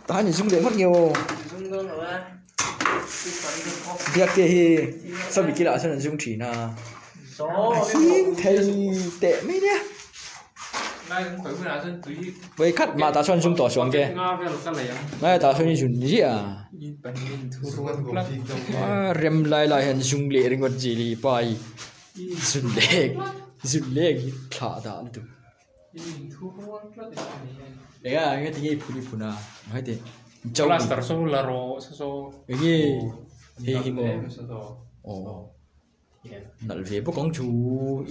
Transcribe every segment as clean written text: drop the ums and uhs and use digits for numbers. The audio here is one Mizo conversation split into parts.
Tahan in zoom leh ngawt nge aw biak te hi sawmi kilah sawn an zoom thin a a him thei teh mai nia vawikhat mah tah sawn zoom tawh suang che ngai tah sawn i zun ziah a rem lai lai hian zoom leh ringawt zili pa hi zun leh zun leh hi thlah dah lutuk. Eng a eng tinge i phun i phun a heti plaster saw la rawh saw saw enge hei hi maw aw nalh ve bawk ang chu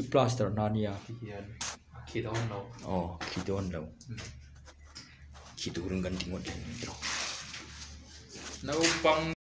i plaster na nia khi dawn lo aw khi dawn lo khi turin kan ti ngawt leh mai tawh naupang.